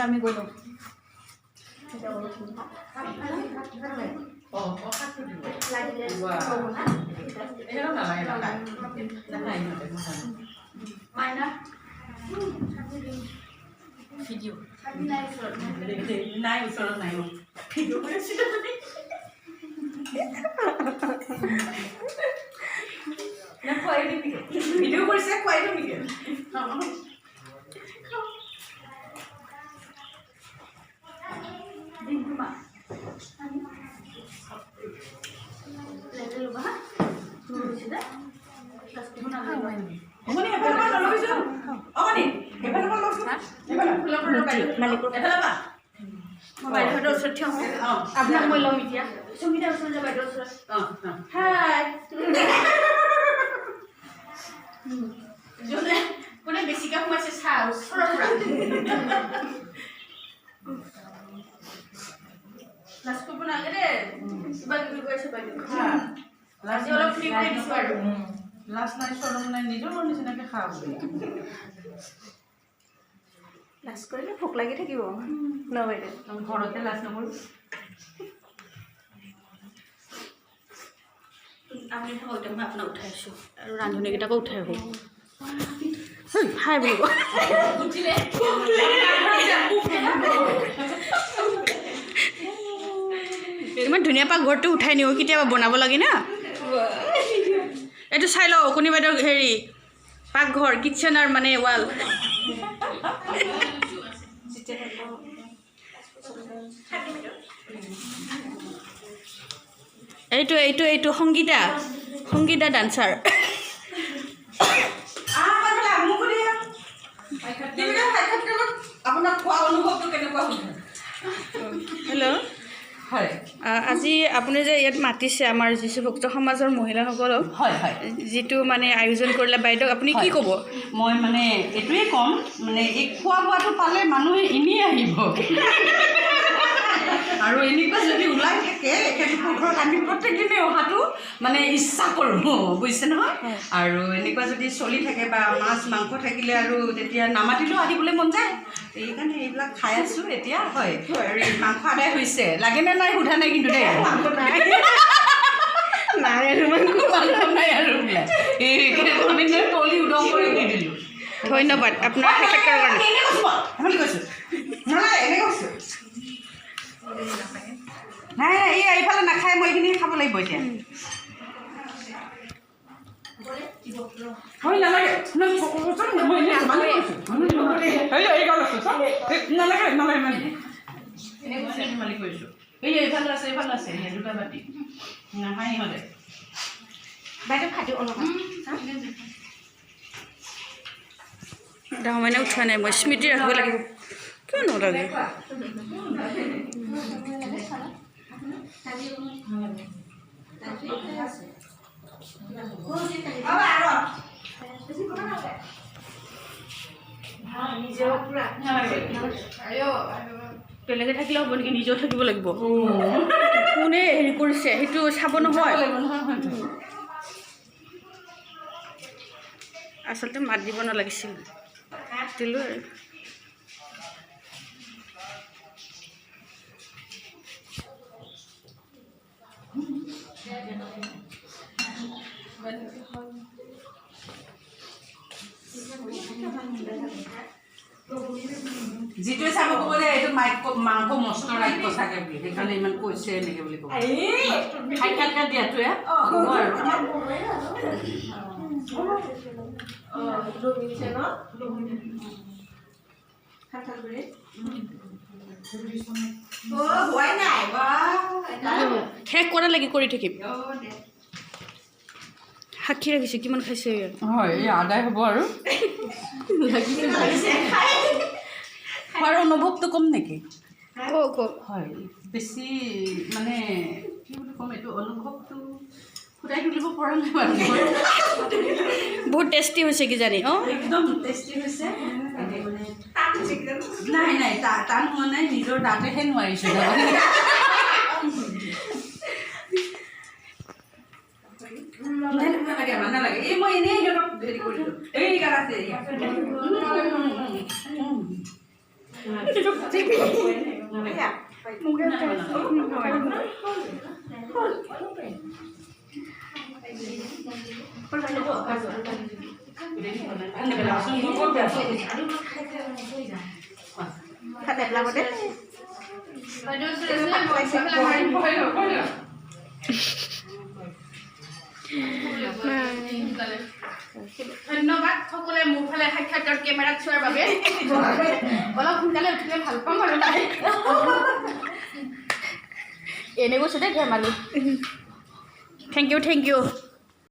আমি গৈ লওঁ। নাই, ওচৰত নাই। ভিডিঅ' কৰি আছিলোঁ। খুৱাই দিম নেকি? ভিডিঅ' কৰিছে, খুৱাই দিম নেকি? বাইদেউহঁতৰ ওচৰত থিয় হওঁ। আপোনাক মই ল'ম এতিয়া। সংগীতাৰ ওচৰত যাওঁ, বাইদেউৰ ওচৰত। হাই, যোনে কোনে বেছিকৈ সোমাইছে চাহ ওচৰৰ পৰা। লাজ কৰিব নালাগে দেই। কিবা কিবি কৈ আছে বাইদেউ। আজি অলপ ফ্ৰী কৰি দিছোঁ আৰু। লাজ নাই, চৰম নাই, নিজৰ নিচিনাকৈ খা বুলি। লাজ কৰিলে ভোক লাগি থাকিব ন বাইদেউ? ঘৰতে লাজ নকৰোঁ। আপুনি থাকক এতিয়া, মই আপোনাক উঠাই আছোঁ আৰু ৰান্ধনীকেইটাকো উঠাই আহোঁ। হাই বুলি। ইমান ধুনীয়া পাকঘৰটো উঠাই নিওঁ, কেতিয়াবা বনাব লাগে না। এইটো চাই লওঁ অকণি বাইদেউ, হেৰি পাকঘৰ, কিটচেনৰ মানে ৱাল। এইটো এইটো এইটো সংগীতা, সংগীতা ডান্সাৰ। হেল্ল'। হয়। আজি আপুনি যে ইয়াত মাতিছে আমাৰ যীশু ভক্ত সমাজৰ মহিলাসকলক, হয় হয়, যিটো মানে আয়োজন কৰিলে বাইদেউক, আপুনি কি ক'ব? মই মানে এইটোৱে ক'ম, মানে এই খোৱা বোৱাটো পালে মানুহে এনেই আহিব আৰু এনেকুৱা যদি ওলাই থাকে এখেতলোকৰ ঘৰত, আমি প্ৰত্যেক দিনেই অহাটো মানে ইচ্ছা কৰোঁ, বুজিছে নহয়? আৰু এনেকুৱা যদি চলি থাকে বা মাছ মাংস থাকিলে আৰু তেতিয়া নামাতিলেও আহিবলৈ মন যায়। সেইকাৰণে এইবিলাক খাই আছোঁ এতিয়া। হয়, আৰু এই মাংস আদায় হৈছে, লাগেনে নাই সোধা নাই কিন্তু দেই। নাই আৰু মাংস। মাংস নাই আৰু বোলে এই তলি উদং কৰি দি দিলোঁ। ধন্যবাদ আপোনাৰ সাক্ষাৎকাৰৰ কাৰণে। এনে কৈছোঁ, মই ধেমালি কৈছোঁ, নালাগে, এনে কৈছোঁ। নাই নাই, এই এইফালে নাখায়, মই এইখিনি খাব লাগিব এতিয়া। হয়, নালাগে, নালাগে নালাগে, ধেমালি কৰিছোঁ। এই এইফালে আছে, এইফালে আছে, সেই দুটা বাতি নাখায় ইহঁতে। বাইদেউ, খাই অলপ। ডাঙৰ মানে উঠোৱা নাই মই, স্মৃতি ৰাখিব লাগিব। কিয় নালাগে? বেলেগে থাকিলে হ'ব নেকি? নিজেও থাকিব লাগিব। কোনে হেৰি কৰিছে সেইটো চাব নহয়। আচলতে মাত দিব নালাগিছিল, দিলোঁ আৰু। যিটোৱে চাব ক'ব যে এইটো মাইক মাংস মস্ত ৰাখিব চাগে বুলি, সেইকাৰণে ইমান কৈছে এনেকে বুলি ক'ব। সাক্ষাৎকাৰ দিয়াটোৱে ক'ব আৰু। শেষ কৰা লাগি কৰি থাকিম। সাক্ষী ৰাখিছোঁ কিমান খাইছে। হয়, এই আদায় হ'ব আৰু। খোৱাৰ অনুভৱটো কম নেকি? ক ক। হয়, বেছি মানে কি বুলি ক'ম, এইটো অনুভৱটো ফুটাই তুলিব পৰা নাই বাৰু মই। বহুত টেষ্টি হৈছে কিজানি? অঁ। একদম টেষ্টি হৈছে। এনেই মানে নাই নাই, টান হোৱা নাই, নিজৰ দাঁতেহে নোৱাৰিছোঁ। ভাত নেপেলাব দেই। বাইদেউ ওচৰত আছে, মই এইফালে মাৰিম। সোনকালে। ধন্যবাদ সকলোৱে মোৰ ফালে সাক্ষাৎকাৰ কেমেৰাত চোৱাৰ বাবে। অলপ সোনকালে উঠিলে ভাল পাম আৰু তাই এনে কৈছোঁ দেই, ধেমালি। Thank you, thank you.